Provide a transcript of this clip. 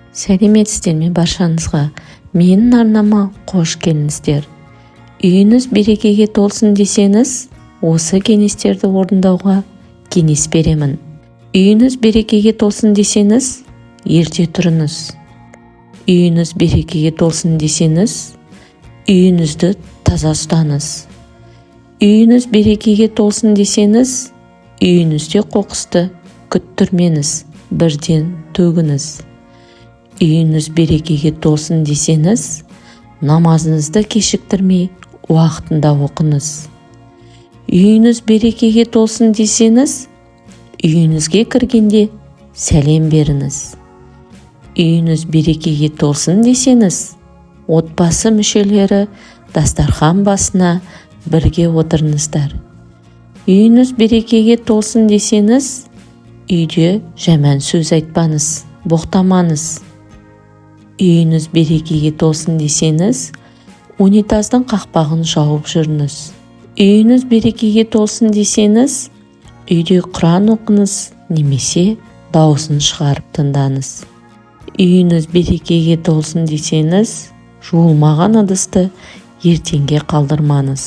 Сәлеметсіздер ме баршаңызға! Менің арнама қош келдіңіздер! Үйіңіз берекеге толсын десеңіз, осы кеңестерді орындауға кеңес беремін. Үйіңіз берекеге толсын десеңіз, ерте тұрыңыз. Үйіңіз берекеге толсын десеңіз, үйіңізді таза ұстаңыз. Үйіңіз берекеге толсын десеңіз, үйіңізде қоқысты күттірмеңіз, бірден төгіңіз. Үйіңіз берекеге толсын десеңіз, намазыңызды кешіктірмей уақытында оқыңыз. Үйіңіз берекеге толсын десеңіз, үйіңізге кіргенде сәлем беріңіз. Үйіңіз берекеге толсын десеңіз, отбасы мүшелері дастархан басына бірге отырыңыздар. Үйіңіз берекеге толсын десеңіз, үйде жаман сөз айтпаңыз, боқтамаңыз. Үйіңіз берекеге толсын десеңіз, унитаздың қақпағын жауып жүріңіз. Үйіңіз берекеге толсын десеңіз, үйде Құран оқыңыз немесе дауысын шығарып тыңдаңыз. Үйіңіз берекеге толсын десеңіз, жуылмаған ыдысты ертеңге қалдырмаңыз.